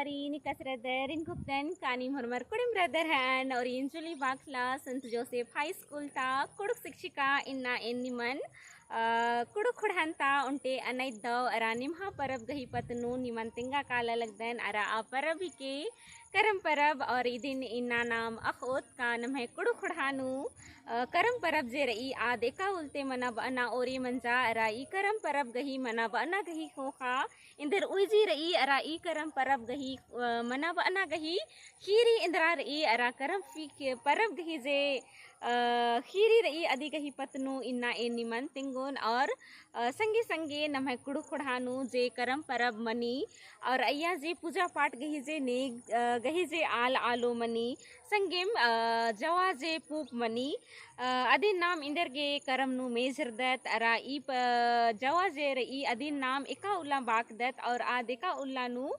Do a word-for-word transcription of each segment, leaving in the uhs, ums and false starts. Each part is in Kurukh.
अरी निकस रअदर इन गुप्तन कानी मुरमर कुड़िम रअदर हन और इंजुली बाखला संत जोसेफ हाई स्कूल ता कुड़ुख शिक्षिका इन्ना एन निमन, अ, कुड़ुख खुड़हन ता उन्टे अनैत दौ अरा निम्हा परब गही पत्त नू निमन तिंगा काला लगदन अरा आ परब हिके करम परब और इदिन इन्ना नाम अख़ ओत का नम्है कुड़ुख खुड़हा नू, अ, करम परब जे रई आद एका उल्ते मना बअना ओरे मंजा अरा ई करम परब गही मना बअना गही ख़ोख़ा इन्दर उइजी रई अरा ई करम परब गही, अ, मना बअना गही ख़ीरी इन्दरा रई अरा करम फी-, परब गही जे, अ, ख़ीरी रई अदी गही पत्त नू इन्ना एन निमन तिंगोन और, अ, संगे संगे नम्है कुड़ुख खुड़हा नू जे करम परब मनी और अइय्या जे पूजा पाठ गही जे नेग, अ, गही जे आल आलो मनी संगेम, अ, जवा जे पूप मनी, अ, अदिन नाम इन्दर गे करम नू मेझरदत अरा ई प-, जवा जे रई अदिन नाम एका उल्ला बाकदत और आद एका उल्ला नू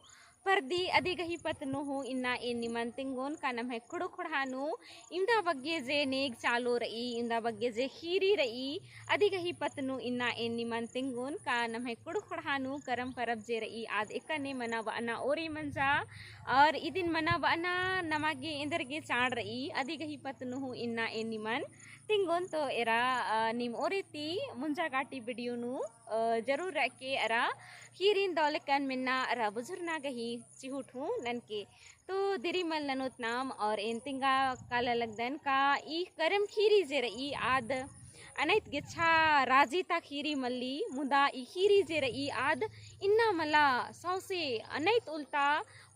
परदी अदी गही पत्त नू हूँ इन्ना एन निमन तिंगोन का नम्है कुड़ुख खुड़हा नू इवंदा बग्गे जे नेग चालो रई, इवंदा बग्गे जे ख़ीरी रई, अदी गही पत्त नू इन्ना एन निमन तिंगोन का नम्है कुड़ुख खुड़हा नू करम परब जे रई आद एकने मना बअना ओरे मंजा और इदिन मना बअना नमा गे एन्दर गे चाड़ रई अदी गही पत्त नू हूँ इन्ना एन निमन तिंगोन। तो एरा, अ, नीम ओरे ती मुंजा काटी video नू, अ, जरूर रअके अरा ख़ीरिन दौलेकन मेन्ना अरा बुझुरना गही चिहुट हूँ ननके। तो दिरी मल ननोत नाम और एन तिंगा काला लगदन का ई करम ख़ीरी जे रई आद अनैत गेच्छा राजी ता ख़ीरी मल्ली, मुदा ई ख़ीरी जे रई आद इन्ना मला सौंसे अनैत उल्ता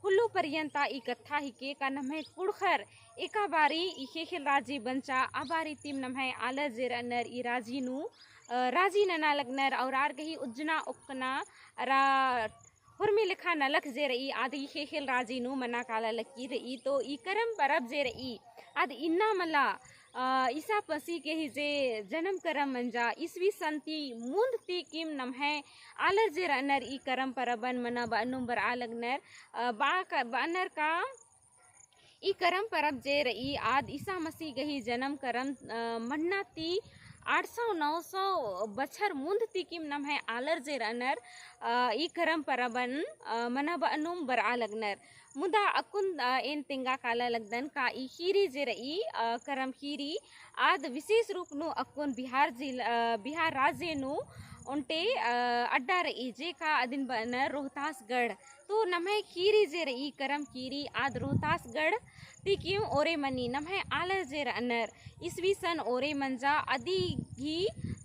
हुल्लो परियंता ई कत्था हिके का नम्है कुँड़ुख़र एका बारी ई ख़ेख़ेल राजी बंचा, आ बारी तिम नम्है आलर जे रअनर ई राजी नू, अ, राजी नना लगनर और आर गही उज्जना ओक्कना अरा हुरमी लेखा नलख जे रई आद ई ख़ेख़ेल राजी नू मना काला लगी रई। तो ई करम परब जे रई आद इन्ना मला, अ, ईसा मसीह गही जे जनम करम मंजा, ईसवी सन ती मुन्द ती किम नम्है आलर जे रअनर ई करम परबन मना बअनुम बरआ लगनर, अ, बा-, बअनर का ई करम परब जे रई आद ईसा मसीह गही जनम करम, अ, मन्ना ती आठ सौ नौ सौ बछर मुन्द ती किम नम्है आलर जे रअनर, अ, ई करम परबन, अ, मना बअनुम बरआ लगनर। मुदा अक्कुन, अ, एन तेंगा काला लगदन का ई ख़ीरी जे रई, अ, करम ख़ीरी आद विशेष रूप नू अक्कुन बिहार जिल-, अ, बिहार राज्य नू ओन्टे, अ, अड्डा रई जे का अदिन बअनर रोहतासगढ़। तो नम्है ख़ीरी जे रई करम ख़ीरी आद रोहतासगढ़ ती किम ओरे मनी नम्है आलर जे रअनर ईसवी सन ओरे मंजा अदी गही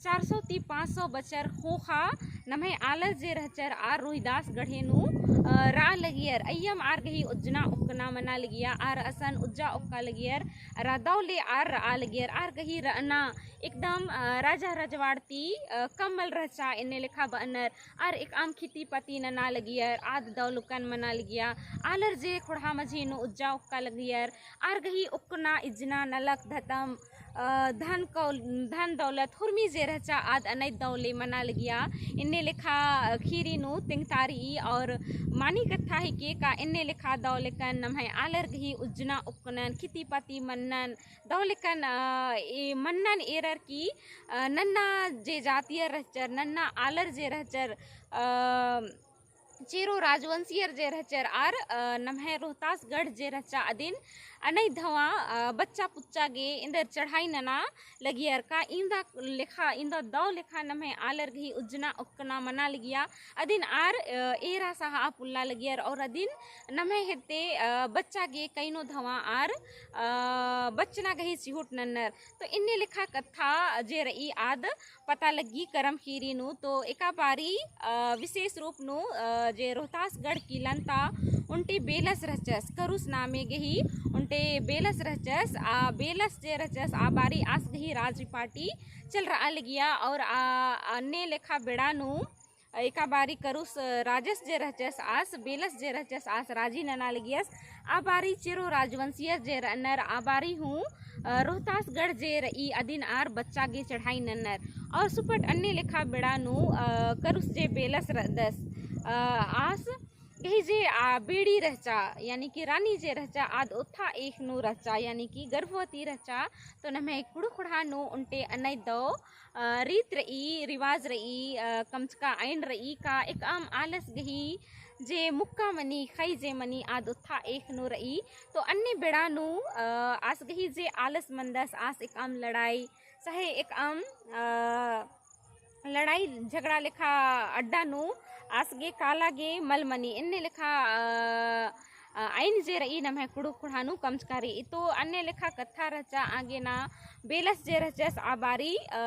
चार सौ ती पाँच सौ बछर ख़ोख़ा नम्है आलर जे रहचर आर रोहिदासगढ़े नू, अ, रआ लगियर। अइय्यम आर गही उज्जना ओक्कना मना लगिया, आर असन उज्जा ओक्का लगियर, अरा दौले आर रआ लगियर, आर गही रअना एकदम, अ, राजा रजवाड़ ती, अ, कम मल रहचा, एन्ने लेखा बअनर, आर एकअम खेती पाती नना लगियर, आद दौलकन मना लगिया, आलर जे ख़ोंड़हा मझी नू उज्जा ओक्का लगियर, आर गही ओक्कना इज्जना नलख धतम, अ, धन कौल-, धन दौलत हुरमी जे रहचा आद अनैत दौले मना लगिया, एन्ने लेखा, अ, ख़ीरी नू तेंगतारी और मानी कत्था हिके का एन्ने लेखा दौलेकन नम्है आलर गही उज्जना ओक्कनन खेती पाती मन्नन, दौलेकन, अ, ए मन्नन एरर की, अ, नन्ना जे जातियर रहचर, नन्ना आलर जे रहचर, अ, चेरो राजवंशियर जे रहचर आर, अ, नम्है रोहतासगढ़ जे रहचा अदिन अनैत धवा, अ, बच्चा पुच्चा गे एन्देर चढ़ाई नना लगियर का इन्दा लेखा, इन्दा दौ लेखा नम्है आलर गही उज्जना ओक्कना मना लगिया। अदिन आर, अ, एरा सहा पुल्ला लगियर और अदिन नम्है हेद्दे, अ, बच्चा गे कैनो धवा आर, अ, बच्चना गही चिहुट नन्नर। तो एन्ने लेखा कत्था जे रई आद पता लग्गी करम ख़ीरी नू। तो एका बारी, अ, विशेष रूप नू, अ, जे रोहतासगढ़ किलन ता ओन्टे बेलस रहचस, करुस नामे गही ओन्टे बेलस रहचस, आ बेलस जे रहचस, आ बारी आस गही राज पाटी चल रआ लगिया और आ, अन्ने लेखा बेड़ा नू एका बारी करुस राजस जे रहचस आस, बेलस जे रहचस आस राजी नना लगियस। आ बारी चेरो राजवंशियस जे रअनर, आ बारी हूँ, अ, रोहतासगढ़ जे रई अदिन आर बच्चा गे चढ़ाई नन्नर। और सुपट अन्ने लेखा बेड़ा नू, अ, करुस जे बेलस रअदस, अ, आस गही जे, आ, बेड़ी रहचा, यानी कि रानी जे रहचा, आद ओत्था एख़ नू रहचा, यानी कि गर्भवती रहचा, तो नम्है कुँड़ुख़ ख़ोंड़हा नू ओन्टे अनैत दौ, अ, रीत रई, रिवाज रई, अ, कमचका आइन रई का एकअम आलस गही जे मुक्का मनी, खई जे मनी, आद ओत्था एख़ नू रई। तो अन्ने बेड़ा नू, अ, आस गही जे आलस मंदस, आस एकअम लड़ाई, चाहे एकअम, अ, लड़ाई झगड़ा लेखा अड्डा नू आस गे काला गे मल मनी, एन्ने लेखा, अ, अ, आइन जे रई नम्है कुँड़ुख़ ख़ोंड़हा नू कमचका रई। तो अन्ने लेखा कत्था रहचा आगे ना बेलस जे रहचस आ बारी, अ,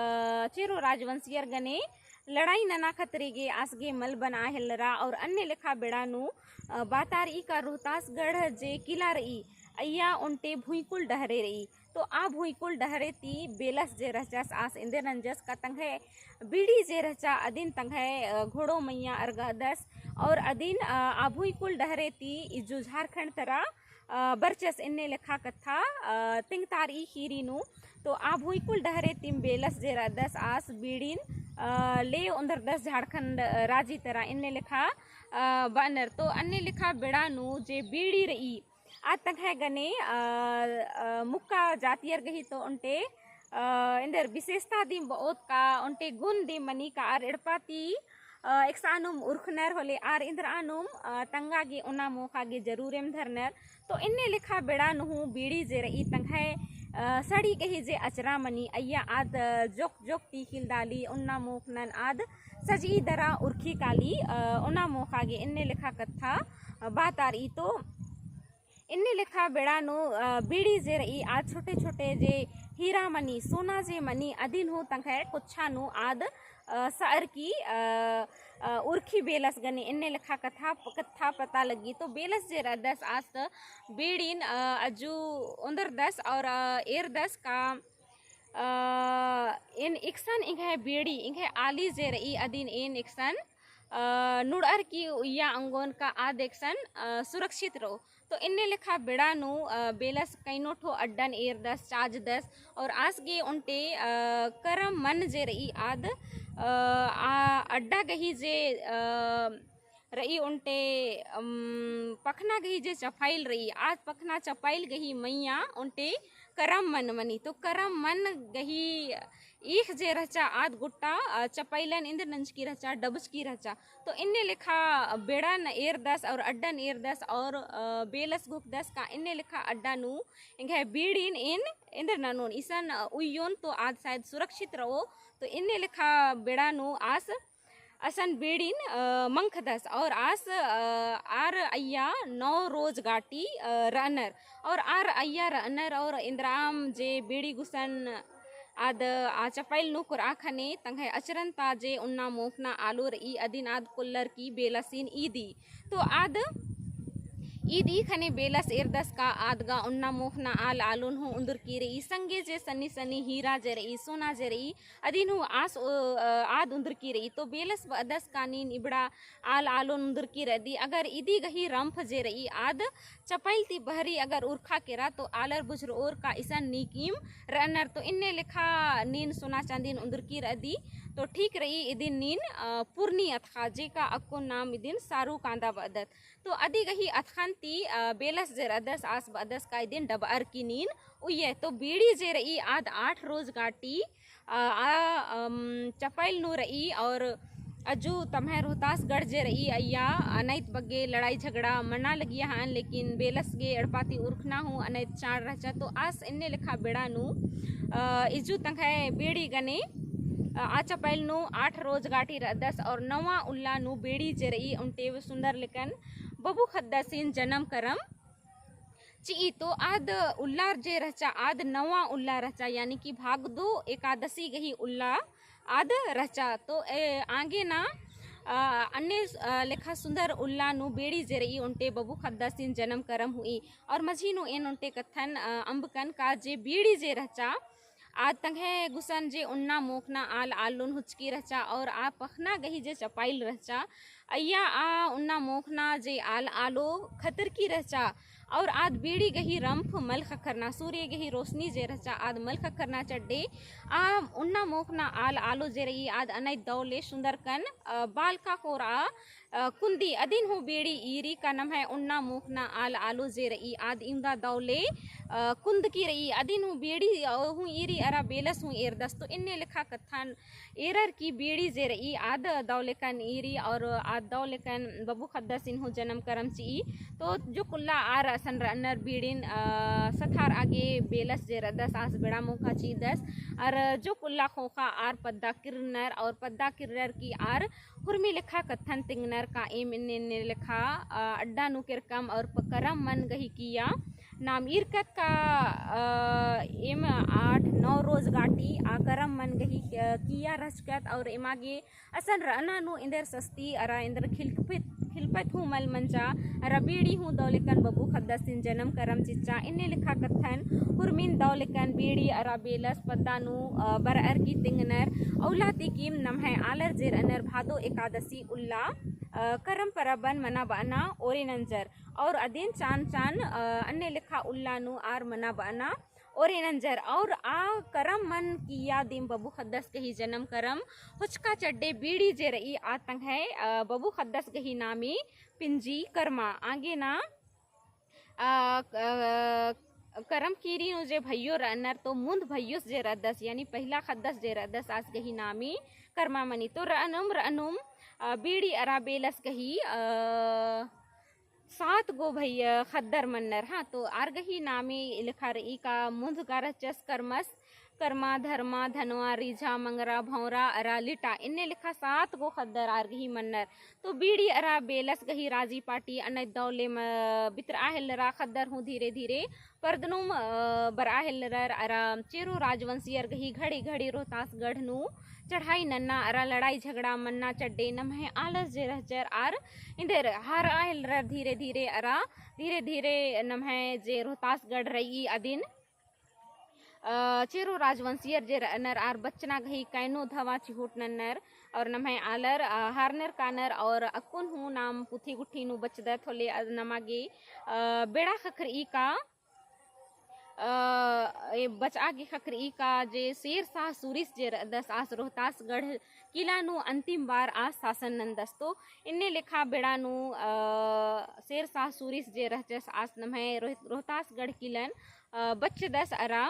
चेरो राजवंशियर गने लड़ाई नना खतरी गे आस गे मल बना हेलरा। और अन्ने लेखा बेड़ा नू, अ, बातारई का रोहतासगढ़ जे किला रई, अइय्या ओन्टे भुइँकुल डहरे रई। तो आ भुइँकुल डहरे ती बेलस जे रहचस आस एन्देर नंजस का तंग्है बीड़ी जे रहचा अदिन तंग्है, अ, घोड़ो मइय्याँ अरगदस और अदिन, अ, आ भुइँकुल डहरे ती इज्जु झारखंड तरा, अ, बरचस एन्ने लेखा कत्था, अ, तेंगतारई ख़ीरी नू। तो आ भुइँकुल डहरे तिम बेलस जे रअदस आस बीड़िन, अ, ले ओन्दरदस झारखंड, अ, राजी तरा एन्ने लेखा, अ, बअनर। तो अन्ने लेखा बेड़ा नू जे बीड़ी रई, आ तंग्है गने, अ, अ, मुक्का जातियर गही तो ओन्टे, अ, एन्देर विशेषता दिम बओत का, ओन्टे गुण दिम मनी का आर एड़पा ती, अ, एकसानुम उरखनर होले आर इन्द्रआनुम, अ, तंगा गे ओना मोख़ा गे जरूर एम धरनर। तो एन्ने लेखा बेड़ा नू हूँ बीड़ी जे रई तंग्है, अ, सड़ी गही जे अचरा मनी अइय्या आद, अ, जोक जोक ती खिलदाली ओना मोख़नन आद सजई दरा उरखी काली, अ, ओना मोख़ा गे एन्ने लेखा कत्था, अ, बातारई। तो एन्ने लेखा बेड़ा नू, अ, बीड़ी जे रई, आ छोटे छोटे जे हीरा मनी, सोना जे मनी, अदिन हूँ तंग्है कोच्छा नू आद, अ, सअर की, अ, अ, उरखी बेलस गने एन्ने लेखा कत्था, कत्था पता लग्गी। तो बेलस जे रअदस आस बीड़िन, अ, अज्जु ओन्दरदस और, अ, एरदस का, अ, एन एकसन एंग्है बीड़ी, एंग्है आली जे रई, अदिन एन एकसन, अ, नुड़अर की उइय्या ओंगोन का आद एकसन, अ, सुरक्षित रओ। तो एन्ने लेखा बेड़ा नू, अ, बेलस कइनो ठो अड्डन एरदस, चाजदस, और आस गे ओन्टे, अ, करम मन जे रई आद, अ, आ अड्डा गही जे, अ, रई ओन्टे, अम, पखना गही जे चपाइल रई, आद पखना चपाइल गही मइय्याँ ओन्टे करम मन मनी। तो करम मन गही ईख जे रहचा आद गुट्टा, अ, चपाइलन इन्द्र नंजकी रहचा, डबचकी रहचा। तो एन्ने लेखा बेड़न एरदस और अड्डन एरदस और, अ, बेलस घोखदस का एन्ने लेखा अड्डा नू एंग्है बीड़िन एन इन्द्र ननोन इसन, अ, उइयोन तो आद शायद सुरक्षित रओ। तो एन्ने लेखा बेड़ा नू आस असन बीड़िन, अ, मंखदस और आस, अ, आर अइय्या नौ रोज गाटी, अ, रअनर और आर अइय्या रअनर और इन्द्राम जे बीड़ी गुसन आद आ चपाइल नू कोरआ ख़ने तंग्है अचरन ता जे ओन्ना मोख़ना आलो रई अदिन आद कोल्लर की बेलसिन ईदी। तो आद ईदी ख़ने बेलस एरदस का आद गा ओन्ना मोख़ना आल आलोन हूँ उन्दुरकी रई। संगे जे सन्नी सन्नी हीरा जे रई, सोना जे रई, अदिन हूँ आस ओ, अ, आद उन्दुरकी रई। तो बेलस बअदस का नीन इबड़ा आल आलोन उन्दुरकी रअदी। अगर इदी गही रम्फ जे रई आद चपाइल ती बहरी अगर उरखा केरा तो आलर बुझुरओर का इसन नीकिम रअनर। तो इन्ने लेखा नीन सोना चाँदिन उन्दुरकी रअदी। तो ठीक रई इदिन नीन, अ, पुरनी अतख़ा जेका अक्कुन नाम इदिन सारू कांदा बअदत। तो अदी गही अतख़न ती, अ, बेलस जे रअदस आस बअदस का इदिन डबअर की नीन उइये। तो बीड़ी जे रई आद आठ रोज गाटी, अ, आ, अम, चपाइल नू रई और अजु तम्है रोहतासगढ़ जे रई अइय्या अनैत बग्गे लड़ाई झगड़ा मना लगिया हन, लेकिन बेलस गे एड़पा ती उरखना हूँ अनैत चाड़ रहचा। तो आस इन्ने लेखा बेड़ा नू, अ, इजु तंग्है बीड़ी गने, अ, आ चपाइल नू आठ रोज गाटी रअदस और नवा उल्ला नू बीड़ी जे रई ओन्टे सुन्दर लेकन बबु खद्दसिन जनम करम चिई। तो आद उल्ला जे रहचा, आद नवा उल्ला रहचा, यानी कि भागदो एकादशी गही उल्ला आद रहचा। तो ए, आगे ना, अ, अन्ने, अ, लेखा सुन्दर उल्ला नू बीड़ी जे रई ओन्टे बबु खद्दसिन जनम करम हुई। और मझी नू एन ओन्टे कत्थन, अ, अम्बकन का जे बीड़ी जे रहचा, आद तंग्है गुसन जे ओन्ना मोख़ना आल आलोन हुचकी रहचा और आ पखना गही जे चपाइल रहचा, अइय्या आ ओन्ना मोख़ना जे आल आलो खतरकी रहचा, और आद बीड़ी गही रम्फ मल ख़क्खरना, सूर्य गही रोशनी जे रहचा आद मल ख़क्खरना चड्डे, आ उन्ना मोख़ना आल आलो जे रई आद अनैत दव ले सुन्दरकन, अ, बालका ख़ोरआ, अ, कुन्दी अदिन हूँ बीड़ी ईरी का नम्है उन्ना मोख़ना आल आलो जे रई आद इवंदा दव ले, अ, कुन्दकी रई अदिन हूँ बीड़ी, अ, हूँ ईरी अरा बेलस हूँ एरदस। तो इन्ने लेखा कत्थन एरर की बीड़ी जे रई आद दव लेकन ईरी और आद दव लेकन बबू ख़द्दसिन हूँ जनम करम चिई। तो जो कुल्ला आर असन रअनर बीड़िन, अ, सथारआ गे बेलस जे रअदस आस बेड़ा मोख़ा चिदस। और जो कुल्ला ख़ोख़ा आर पद्दा किर्रनर और पद्दा किर्रर की आर हुरमी लेखा कत्थन तिंगनर का एम इन्ने इन्ने लेखा, अ, अड्डा नू केरकम और प-, करम मन गही किया नाम ईरकत का, अ, एम आठ नौ रोज गाटी आ करम मन गही, अ, किया रहचकत और एमा गे असन रअना नू एन्देर सस्ती अरा एन्देर खिलपत, खिलपत हूँ मल मंजा अरा बीड़ी हूँ दव लेकन बबू ख़द्दसिन जनम करम चिच्चा। इन्ने लेखा कत्थन हुरमिन दव लेकन बीड़ी अरा बेलस पद्दा नू, अ, बरअर की तिंगनर। अउला ती किम नम्है आलर जे रअनर भादो एकादशी उल्ला, अ, करम परबन मना बअना ओरे नंजर। और अदिन चान चान, अ, अन्ने लेखा उल्ला नू आर मना बअना ओरे नंजर। और आ करम मन किया दिम बबू ख़द्दस गही जनम करम होचका चड्डे बीड़ी जे रई आ तंग्है, अ, बबू ख़द्दस गही नामी पिंजी करमा आगे ना, अ, क-, अ, करम कीरी नू जे भइयो रअनर तो मुन्द भइयोस जे रअदस यानी पहिला ख़द्दस जे रअदस आस गही नामी करमा मनी। तो रअनुम रअनुम, अ, बीड़ी अरा बेलस गही, अ, सात गो भइया ख़द्दर मन्नर। हाँ, तो आर गही नामे लेखा रई का मुन्ध गा रहचस करमस, करमा, धर्मा, धनवा, रीझा, मंगरा, भौंरा, अरा लिटा, इन्ने लेखा सात गो ख़द्दर आर गही मन्नर। तो बीड़ी अरा बेलस गही राजी पाटी अनैत दव ले म-, बितरआ हेल्लरा ख़द्दर हूँ धीरे धीरे परदनुम, अ, बरआ हेल्लरर अरा चेरो राजवंशियर गही घड़ी घड़ी रोहतासगढ़ नू चढ़ाई नन्ना अरा लड़ाई झगड़ा मन्ना चड्डे नम्है आलस जे रहचर आर एन्देर हारआ हेल्लरर धीरे धीरे अरा धीरे धीरे नम्है जे रोहतासगढ़ रई अदिन, अ, चेरो राजवंशियर जे रअनर आर बच्चना गही कैनो धवा चिहुट नन्नर और नम्है आलर, अ, हारनर कानर और अक्कुन हूँ नाम पुथी गुट्ठी नू बच्चदत होले, अ, नमा गे, अ, बेड़ा ख़क्खरई का अ, ए बचआ गे ख़क्खरई का जे शेर शाह सूरिस जे रअदस आस रोहतासगढ़ किला नू अंतिम बार आस शासन नन्दस। तो इन्ने लेखा बेड़ा नू, अ, शेर शाह सूरिस जे रहचस आस नम्है रोह-, रोहतासगढ़ किलन, अ, बच्चदस अरा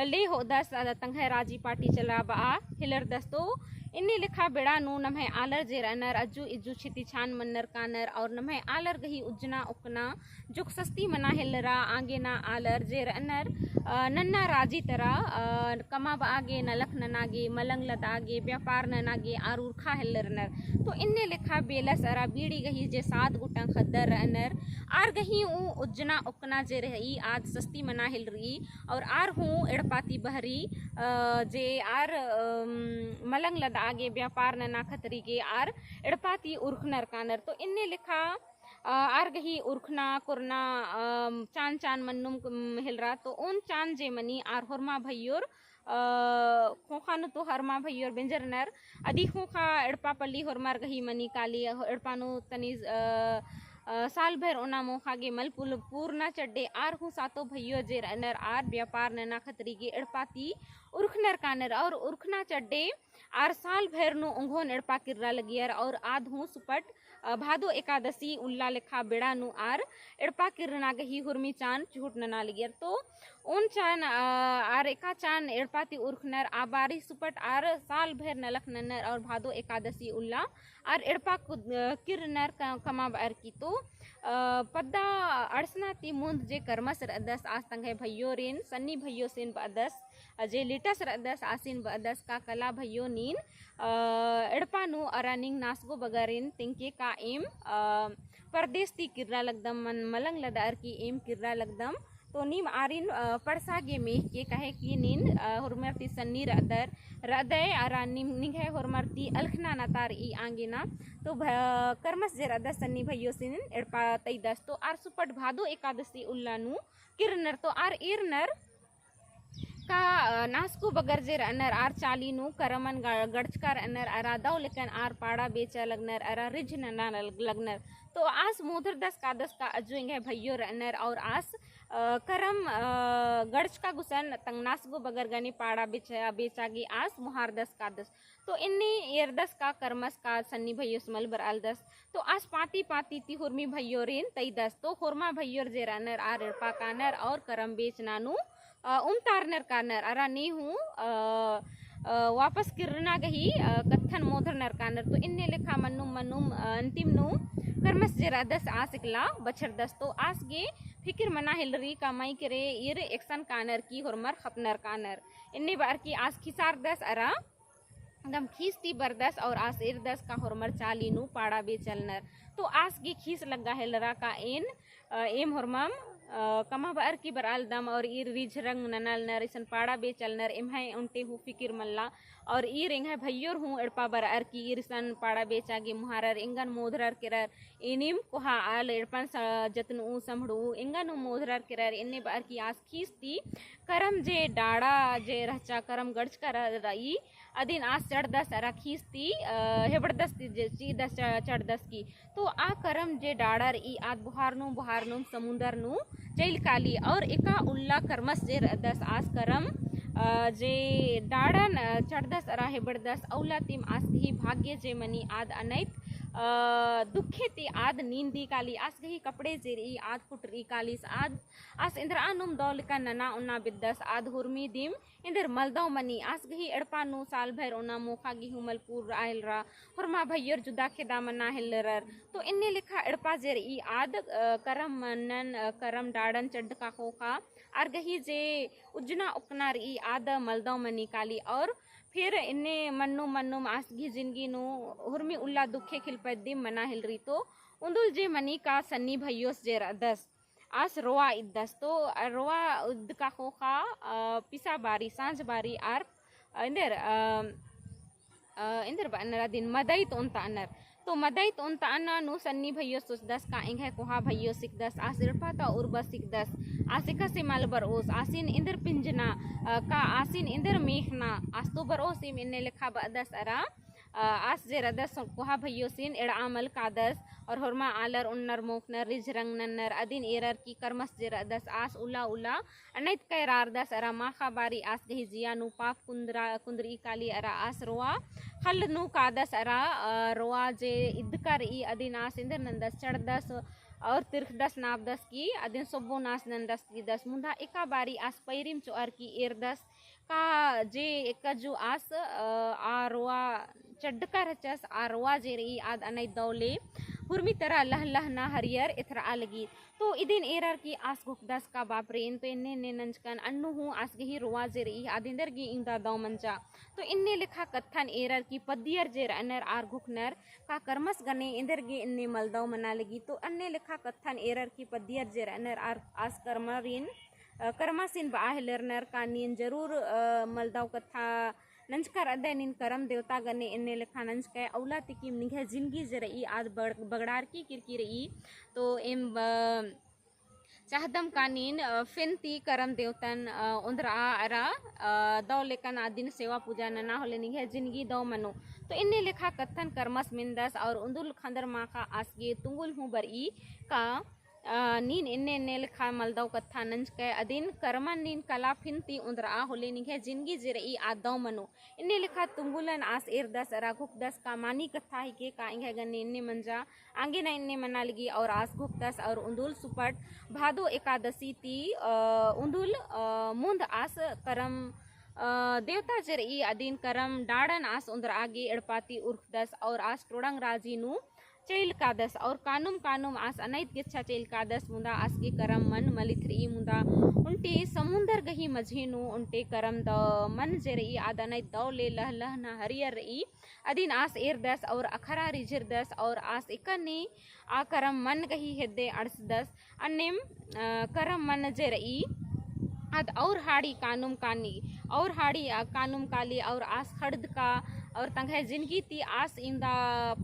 ले होअदस, अ, तंग्है राजी पाटी चलाबआ हेलरदस। तो इन्ने लेखा बेड़ा नू नम्है आलर जे रअनर अज्जु इज्जु छिती छान मन्नर कानर और नम्है आलर गही उज्जना ओक्कना जुक सस्ती मना हेल्लरा आंगे ना आलर जे रअनर, अ, नन्ना राजी तरा, अ, कमाबआ गे, नलख नना गे, मलंग लदआ गे, ब्यापार नना गे आर उरखा हेल्लरनर। तो इन्ने लेखा बेलस अरा बीड़ी गही जे सात गुटंग ख़द्दर रअनर, आर गही ऊ उज्जना ओक्कना जे रई आद सस्ती मना हेल्लरई और आर हूँ एड़पा ती बहरी, अ, जे आर, अम, मलंग लदआ गे, ब्यापार नना खतरी गे आर एड़पा ती उरखनर कानर। तो इन्ने लेखा अ, आर गही उरखना कोरना, अ, चान चान मन्नुम, उम, हेलरा। तो ओन चान जे मनी आर होरमा भइयोर, अ, ख़ोख़ा नू तो होरमा भइयोर बेंजरनर। अदी ख़ोख़ा एड़पा पल्ली होरमर गही मनी काली, एड़पा नू तनी, अ, अ, साल भर ओना मोख़ा गे मल पुल-, पूरना चड्डे आर हूँ सातो भइयो जे रअनर आर ब्यापार नना खतरी गे एड़पा ती उरखनर कानर और उरखना चड्डे आर साल भर नू ओंघोन एड़पा किर्रा लगियर और आद हूँ सुपट, अ, भादो एकादशी उल्ला लेखा बेड़ा नू आर एड़पा किर्रना गही हुरमी चान चुहुट नना लगियर। तो ओन चान, अ, आर एका चान एड़पा ती उरखनर आ बारी सुपट आर साल भर नलख नन्नर और भादो एकादशी उल्ला आर एड़पा कु-, अ, किर्रनर क-, कमाबअर की। तो, अ, पद्दा अंड़सना ती मुन्द जे करमस रअदस आस तंग्है भइयोरिन, सन्नी भइयोसिन बअदस, अ, जे लिटस रअदस आसिन बअदस का कला भइयो नीन, अ, एड़पा नू अरा निंग नासगो बगरिन तिंके का एम, अ, परदेस ती किर्रा लगदम मन मलंग लदअर की एम किर्रा लगदम। तो नीम आरिन, अ, पड़सा गे मेख के काहे कि नीन, अ, होरमर ती सन्नी रअदर, रअदय अरा नीम निंग्है होरमर ती अलखना नतार ई आंगे ना। तो भ-, करमस जे रअदस सन्नी भइयोसिन एड़पा तइदस। तो आर सुपट भादो एकादशी उल्ला नू किर्रनर तो आर ईरनर का, अ, नासको बगर जे रअनर आर चाली नू करमन ग-, गड़चका रअनर अरा दव लेकन आर पाड़ा बेचा लगनर अरा रिझ नना लग-, लगनर। तो आस मोधरदस कादस का अज्जु एंग्है भइयो रअनर और आस, अ, करम, अ, गड़चका गुसन तंगनास गो बगर गने पाड़ा बेचा, बेचा गे आस मोहारदस कादस। तो इन्ने एरदस का करमस का सन्नी भइयोस मल बरआलदस। तो आस पाती पाती ती होरमी भइयोरिन तइदस। तो होरमा भइयोर जे रअनर आर एड़पा कानर और करम बेचना नू, अ, उमतारनर कानर, अरा नी हूँ, अ, अ, वापस किर्रना गही, अ, कत्थन मोधरनर कानर। तो इन्ने लेखा मन्नुम मन्नुम, अ, अंतिम नू करमस जे रअदस आस एकला बछरदस। तो आस गे फिकिर मना हेलरी का मइय्याँ केरे ईर एकसन कानर की होरमर खतनर कानर। इन्ने बअर की आस खिसारदस अरा एकदम खीस ती बरदस और आस एरदस का होरमर चाली नू पाड़ा बेचलनर। तो आस गे खीस लग्गा हेलरा का एन, अ, एम होरमम, अ, कमआ बअर की बरआलदम और ईर रिझरंग ननालनर, इसन पाड़ा बेचलनर, एम्है ओन्टे हूँ फिकिर मल्ला। और ईर एंग्है भइयोर हूँ एड़पा बरअर की ईर इसन पाड़ा बेचा गे मोहारर, एंगन मोधरर केरर, एनिम कोहा आल एड़पन स-, जतनू, सम्हड़ू, एंगन हूँ मोधरर केरर, एन्ने बअर की आस खीस ती करम जे डाड़ा जे रहचा, करम गड़चका रह-, रई, अदिन आस चढ़दस अरा खीस ती, अ, हेबड़दस ती जे चीदस च-, चढ़दस की। तो आ करम जे डाड़ा रई आद बोहार नू, बोहार नू समुंदर नू चइल काली और एका उल्ला करमस जे रअदस आस करम, अ, जे डाड़न, अ, चढ़दस अरा हेबड़दस अउला तिम आस गही भाग्य जे मनी आद अनैत, अ, दुखे ती आद नींदी काली आस गही कपड़े जे रई आद कुटरी कालीस आद आस एन्दरआ नुम दौ लेका नना ओना बेद्दस आद हुरमी दिम एन्देर मलदौ मनी आस गही एड़पा नू साल भैर ओना मोखा गे हूँ मल पूर आयल रा। होरमा भैयर जुदा खेदा मना हेलरर। तो एन्ने लेखा एड़पा जे रई आद, अ, करम मनन, अ, करम डाड़न चड्डका खोखा आर गही जे उज्जना ओक्कना रई आद मलदौ मनी काली और फिर एन्ने मन्नुम मन्नुम आस गही जिनगी नू हुरमी उल्ला दुखे खिलपैद दिम मना हेलरी। तो उन्दुल जे मनी का सन्नी भैयोस जे रअदस आस रोआ इद्दस। तो, अ, रोआ इद्दका खोखा, अ, पिसा बारी, सांझ बारी आर, अ, एन्देर, अ, अ, एन्देर बअनर अदिन मदइत ओन्ताअनर। तो मदइत ओन्ताअना नू सन्नी भैयोस सोचदस का एंग्है कोहा भैयोस हिकदस, आस एड़पा ता उर्बस हिकदस, आस एकासे मल बरओस, आसिन एन्देर पिंजना, अ, का आसिन एन्देर मेखना, आस तो बरओसिम एन्ने लेखा बअदस अरा, अ, आस जे रअदस कोहा भैयोसिन एड़आ मल कादस और होरमा आलर ओन्नर मोखनर रिझरंग नन्नर अदिन एरर की करमस जे रअदस आस उला उला अनैत कैरारदस अरा माखा बारी आस गही जिया नू पाप कुन्दरा, कुन्दरी काली अरा आस रोआ खल्ल नू कादस अरा, अ, रोआ जे इद्दका रई अदिन आस एन्देर नन्दस चढ़दस और तिरखदस नापदस की अदिन सोब्बो नास नन्दस तीदस। मुन्दा एका बारी आस पैरिम चोअर की एरदस का जे एका जो आस, अ, आ रोआ चड्डका रहचस, आ रोआ जे रई आद अनैत दौ ले हुरमी तरा लह लहना हरियर एथरआ लगी। तो इदिन एरर की आस घुखदस का बाप रे, एन तो एन्ने एन्ने नंजकन, अन्नु हूँ आस गही रोआ जे रई आद एन्देर गे इवंदा दौ मंजा। तो एन्ने लेखा कत्थन एरर की पद्दियर जे रअनर आर घुखनर का करमस गने एन्देर गे एन्ने मलदौ मना लगी। तो एन्ने लेखा कत्थन एरर की पद्दियर जे रअनर आर आस करमरिन अ, करमासिन बआ हेलरनर का नीन जरूर, अ, मलदौ कत्था नंजकर अदय नीन करम देवता गने एन्ने लेखा नंजकय अउला तिकिम निंग्है जिनगी जे रई आद बड़-, बगड़ारकी किरकी रई। तो एम ब-, चाहदम का नीन, अ, फेन ती करम देवतन, अ, ओन्द्रआ अरा, अ, दौ लेकन अदिन सेवा पूजा नना होले निंग्है जिनगी दौ मनो। तो एन्ने लेखा कत्थन करमस मेन्दस और उन्दुल खंदर माखा आस गे तुंगुल हूँ बरई का अ, नीन एन्ने एन्ने लेखा मलदौ कत्था नंजकय अदिन करमन नीन कला फिन ती ओन्द्रआ होले निंग्है जिनगी जे रई आद दौ मनो। एन्ने लेखा तुंगुलन आस एरदस अरा घुखदस का मानी कत्था हिके का एंग्है गने एन्ने मंजा, आंगे ना एन्ने मना लगी और आस घुखदस और उन्दुल सुपट भादो एकादशी ती, अ, उन्दुल, अ, मुन्द आस करम, अ, देवता जे रई अदिन करम डाड़न आस ओन्द्रआ गे एड़पा ती उरखदस और आस टोड़ंग राजी नू चइल कादस और कानुम कानुम आस अनैत गेच्छा चइल कादस मुदा आस गे करम मन मलित रई मुदा ओन्टे समुन्दर गही मझी नू ओन्टे करम दौ मन जे रई आद अनैत दौ ले लह लहना हरियर रई। अदिन आस एरदस और अखरा रिझिरदस और आस एकन्नी आ करम मन गही हेद्दे अंड़सदस। अन्नेम, अ, करम मन जे रई आद और हाड़ी कानुम कानी और हाड़ी, अ, कानुम काली और आस खड़द का और तंग्है जिनगी ती आस इवंदा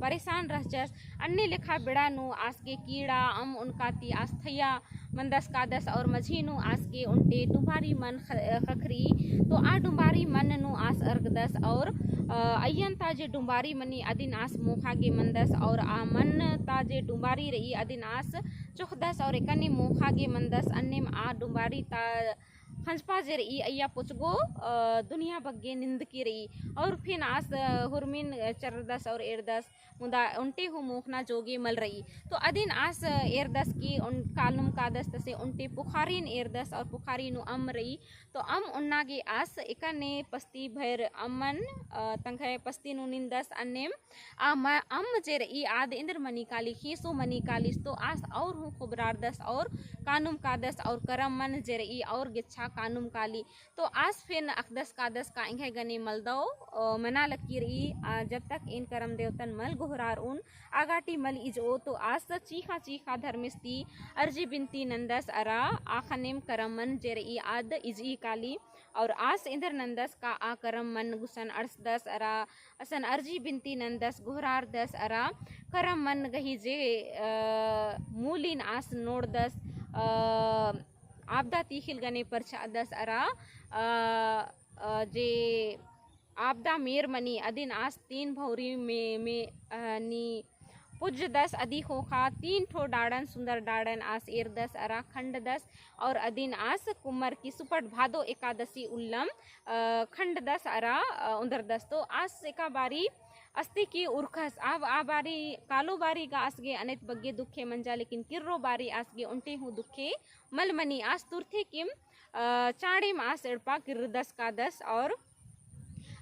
परेशान रहचस। अन्ने लेखा बेड़ा नू आस गे कीड़ा अम्म ओनका ती आस थैया मंदस कादस और मझी नू आस गे ओन्टे डुम्बारी मन ख-, ख़क्खरई। तो आ डुम्बारी मन नू आस अरगदस और, अ, अइय्यन ता जे डुम्बारी मनी अदिन आस मोख़ा गे मंदस और आ मन ता जे डुम्बारी रई अदिन आस चोख़दस और एकन्ने मोख़ा गे मंदस। अन्नेम आ डुम्बारी ता खंजपा जे रई अइय्या पोचगो, अ, दुनिया बग्गे निंदकी रई। और फिन आस, अ, हुरमिन, अ, चर्रदस और एरदस, मुदा ओन्टे हूँ मोख़ना जोगे मल रई। तो अदिन आस, अ, एरदस कि ओन-, कालनुम कादस तसे ओन्टे पुखारिन एरदस और पुखारी नू अम्म रई। तो अम्म ओन्ना गे आस एकन्ने पस्ती भर अम्मन, अ, तंग्है पस्ती नू निंदस। अन्नेम आ म-, अम्म जे रई आद एन्देर मनी काली, ख़ेंसो मनी कालिस। तो आस और हूँ खुबरारदस और कानुम कादस और करम मन जे रई और गेच्छा कानुम काली। तो आस फिन अख़दस कादस का एंग्है गने मलदव, अ, मना लगी रई, अ, जब तक एन करम देवतन मल गोहरारओन, आ गाटी मल इजओ। तो आस चीख़ा चीख़ा धर्मेस ती अर्जी बिनती नंदस अरा आख़नेम करम मन जे रई आद इजई काली। और आस एन्देर नंदस का आ करम मन गुसन अंड़सदस अरा असन अर्जी बिनती नंदस, गोहरारदस अरा करम मन गही जे, अ, मूलिन आस नोड़दस, अ, आपदा ती ख़िल गने परछादस अरा, अ, अ, जे आपदा मेर मनी अदिन आस तीन भौरी में, में, अ, नी पुज्जदस। अदी ख़ोख़ा तीन ठो डाड़न, सुन्दर डाड़न आस एरदस अरा खंडदस। और अदिन आस कुम्मर की सुपट भादो एकादशी उल्लम, अ, खंडदस अरा, अ, ओन्दरदस। तो आस एका बारी अस्ती की उरखस, आ, आ बारी, कालो बारी गा आस गे अनैत बग्गे दुखे मंजा, लेकिन किर्रो बारी आस गे ओन्टे हूँ दुखे मल मनी। आस तुरथे किम, अ, चाँड़ेम आस एड़पा किर्रदस कादस और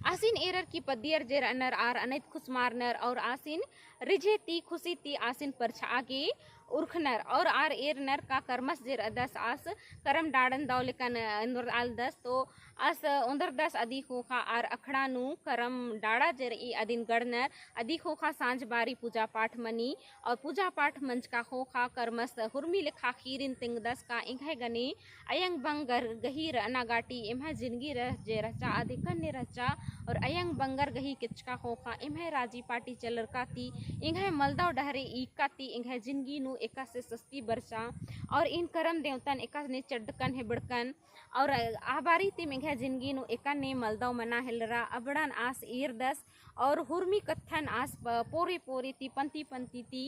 आसिन एरर की पद्दियर जे रअनर आर अनैत खुसमारनर और आसिन रिझे ती खुसी ती आसिन परछाआ गे उरखनर और आर एरनर का करमस जे रअदस आस करम डाड़न दव लेकन ओन्दरआलदस। तो आस ओन्दरदस अदी ख़ोख़ा आर अखड़ा नू करम डाड़ा जे रई अदिन गड़नर। अदी ख़ोख़ा साँझ बारी पूजा पाठ मनी और पूजा पाठ मंजका ख़ोख़ा करमस हुरमी लेखा ख़ीरिन तिंगदस का एंग्है गने अयंग बंगर गही रअना गाटी एम्है जिनगी रह जे रहचा आद एकन्ने रहचा। और अयंग बंगर गही केचका ख़ोख़ा एम्है राजी पाटी चलरका ती एंग्है मलदव डहरे ईका ती एंग्है जिनगी नू एकासे सस्ती बरचा। और इन करम देवतन एकासे चड्डकन हेबड़कन और आ बारी तिम एंग्है जिनगी नू एकन्ने मलदव मना हेलरा अबड़न आस एरदस। और हुरमी कत्थन आस प-, पोरे पोरे ती पंती पंती ती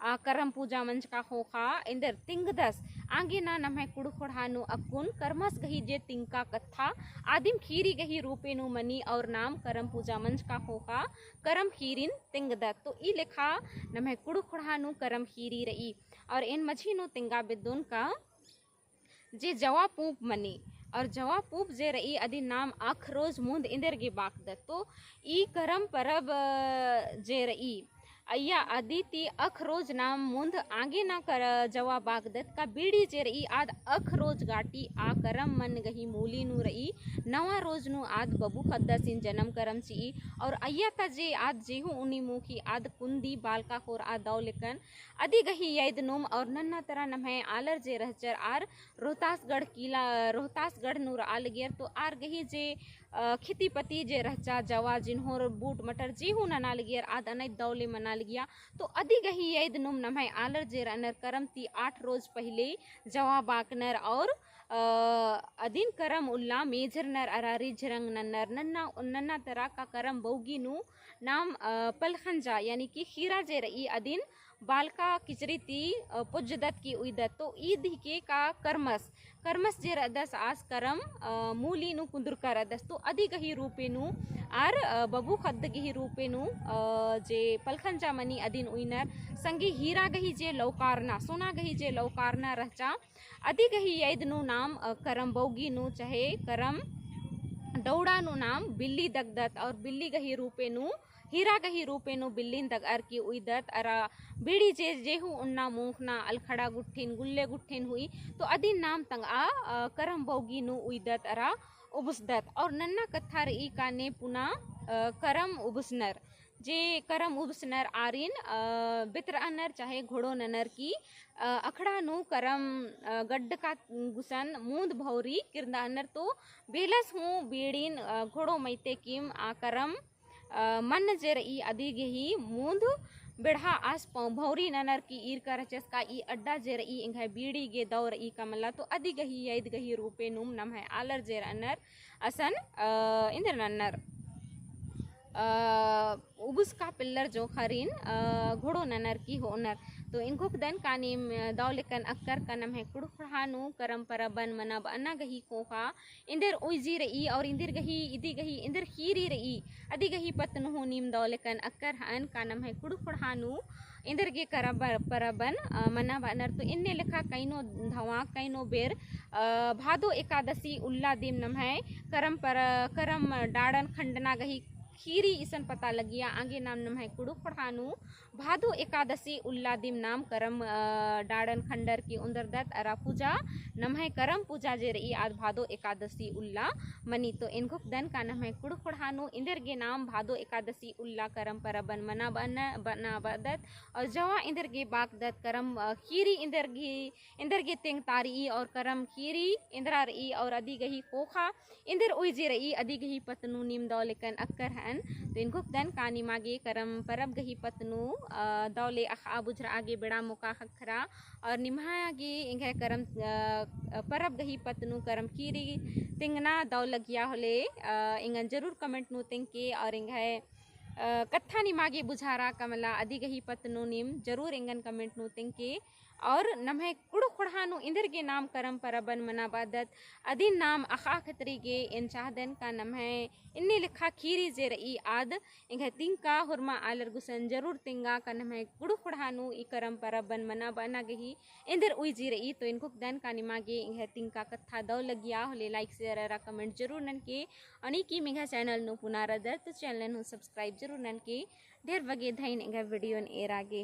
आ करम पूजा मंजका ख़ोख़ा एन्देर तिंगदस। आंगे ना नम्है कुँड़ुख़ ख़ोंड़हा नू अक्कुन करमस गही जे तिंगका कत्था आदिम ख़ीरी गही रूपे नू मनी और नाम करम पूजा मंजका ख़ोख़ा करम ख़ीरिन तिंगदत। तो ई लेखा नम्है कुँड़ुख़ ख़ोंड़हा नू करम ख़ीरी रई। और एन मझी नू तिंगा बेद्दोन का जे जवा पूंप मनी, और जवा पूंप जे रई अदिन नाम अख रोज मुन्द एन्देर गे बाकदत। तो ई करम परब, अ, जे रई अइय्या अदी ती अख रोज नाम मुन्द आंगे ना कर जवा बाकदत का बीड़ी जे रई आद अख रोज गाटी आ करम मन गही मूली नू रई। नवा रोज नू आद बबू ख़द्दसिन जनम करम चिई। और अइय्या ता जे आद जेहू उनी मूखी आद कुन्दी बालका ख़ोरआ दव लेकन अदी गही यैद नुम और नन्ना तरा नम्है आलर जे रहचर आर रोहतासगढ़ किला, रोहतासगढ़ नू रआ लगियर। तो आर गही जे, अ, खेती पति जे रहचा जवा जिन्होर बूट मटर जे हूँ नना लगियर आद अनैत दव ले मना लगिया। तो अदी गही यैद नुम नम्है आलर जे रअनर करम ती आठ रोज पहिले जवा बाकनर और, अ, अदिन करम उल्ला मेजरनर अरा रिझरंग नन्नर। नन्ना, नन्ना तरा का करम बौगी नू नाम, अ, पलखंजा यानी कि ख़ीरा जे रई अदिन बालका किचरी ती, अ, पुज्जदत की उइदत। तो ईद हिके का करमस, करमस जे रअदस आस करम, अ, मूली नू कुन्दुरका रअदस। तो अदी गही रूपे नू आर, अ, बबू ख़द्द गही रूपे नू, अ, जे पलखंजा मनी अदिन उइनर संगे हीरा गही जे लौकारना, सोना गही जे लौकारना रहचा, अदी गही यैद नू नाम, अ, करम बौगी नू चहे करम डौड़ा नू नाम बिल्ली दगदत और बिल्ली गही रूपे नू हीरा गही रूपे नू बिल्लिन दगअर की उइदत अरा बीड़ी जे जेहू उन्ना मूखना अलखड़ा गुट्ठिन गुल्ले गुट्ठिन हुई। तो अदिन नाम तंगआ, अ, करम बौगी नू उइदत अरा उबुसदत। और नन्ना कत्था रई का ने पुना, अ, करम उबुसनर। जे करम उबुसनर आरिन, अ, बेतरअनर चाहे घोड़ो ननर की, अ, अखड़ा नू करम, अ, गड्डका गुसन मूंद भौरी किरंदअनर। तो बेलस हूँ बीड़िन, अ, घोड़ो मइते किम आ करम अ, मन जे रई अदी गही मुन्द बेड़हा आस पौ-, भौरी ननर की ईरका रहचस का ई अड्डा जे रई एंग्है बीड़ी गे दौ रई का मला तो अदी गही यैद गही रूपे नुम नम्है आलर जे रअनर असन, अ, इन्दर नन्नर, अ, उबुस का पिल्लर जोंख़रिन, अ, घोड़ो ननर की होअनर। तो एंग्है ख़ोख़दन का नीम, अ, दौ लेकन अक्कर का नम्है कुँड़ुख़ ख़ोंड़हा नू करम परबन मनाबअना गही ख़ोख़ा इन्देर उइजी रई और इन्देर गही, इदी गही, इन्देर ख़ीरी रई, अदी गही पत्त नू हूँ नीम दौ लेकन अक्कर हअन का नम्है कुँड़ुख़ ख़ोंड़हा नू इन्देर गे करम बर-, परबन, अ, मनाबअनर। तो इन्ने लेखा कइनो धवा, कइनो बेर, अ, भादो एकादशी उल्ला दिम नम्है करम पर-, करम डाड़न खंडना गही ख़ीरी इसन पता लगिया। आगे नाम नम्है कुँड़ुख़ ख़ोंड़हा नू भादो एकादशी उल्ला दिम नाम करम, अ, डाड़न खंडर की ओन्दरदत अरा पूजा नम्है करम पूजा जे रई आद भादो एकादशी उल्ला मनी। तो एंग्है ख़ोख़दन का नम्है कुँड़ुख़ ख़ोंड़हा नू इन्देर गे नाम भादो एकादशी उल्ला करम परबन मनाबअना, बअना बअदत और जवा इन्देर गे बाकदत करम, अ, ख़ीरी इन्देर गे, इन्देर गे तेंगता रई और करम ख़ीरी इन्द्रा रई और अदी गही ख़ोख़ा इन्देर उइजी रई अदी गही पत्त नू नीम दौ लेकन अक्कर हअन। तो एंग्है ख़ोख़दन का निमा गे करम परब गही पत्त नू, अ, दौ ले अख़आ बुझरआ गे बेड़ा मोका ख़क्खरा और निम्हा गे एंग्है करम, अ, परब गही पत्त नू करम ख़ीरी तेंगना दौ लगिया होले, अ, एंगन जरूर comment नू तेंगके और एंग्है, अ, कत्था निमा गे बुझारा का मला अदी गही पत्त नू नीम जरूर एंगन comment नू तेंगके। और नम्है कुँड़ुख़ ख़ोंड़हा नू इन्देर गे नाम करम परबन मनाबअदत, अदिन नाम अख़आ खतरी गे एन चाहदन का नम्है इन्ने लेखा ख़ीरी जे रई आद एंग्है तिंका होरमा आलर गुसन जरूर तेंगा का नम्है कुँड़ुख़ ख़ोंड़हा नू ई करम परबन मनाबअना गही इन्देर उइजी रई। तो एंग्है ख़ोख़दन का निमा गे एंग्है तिंका कत्था दौ लगिया होले like, share अरा comment जरूर ननके। अनी की एंग्है channel नू पुना रअदर तो channel नू subscribe जरूर ननके। ढेर बग्गे धइन एंग्है video न एरा गे।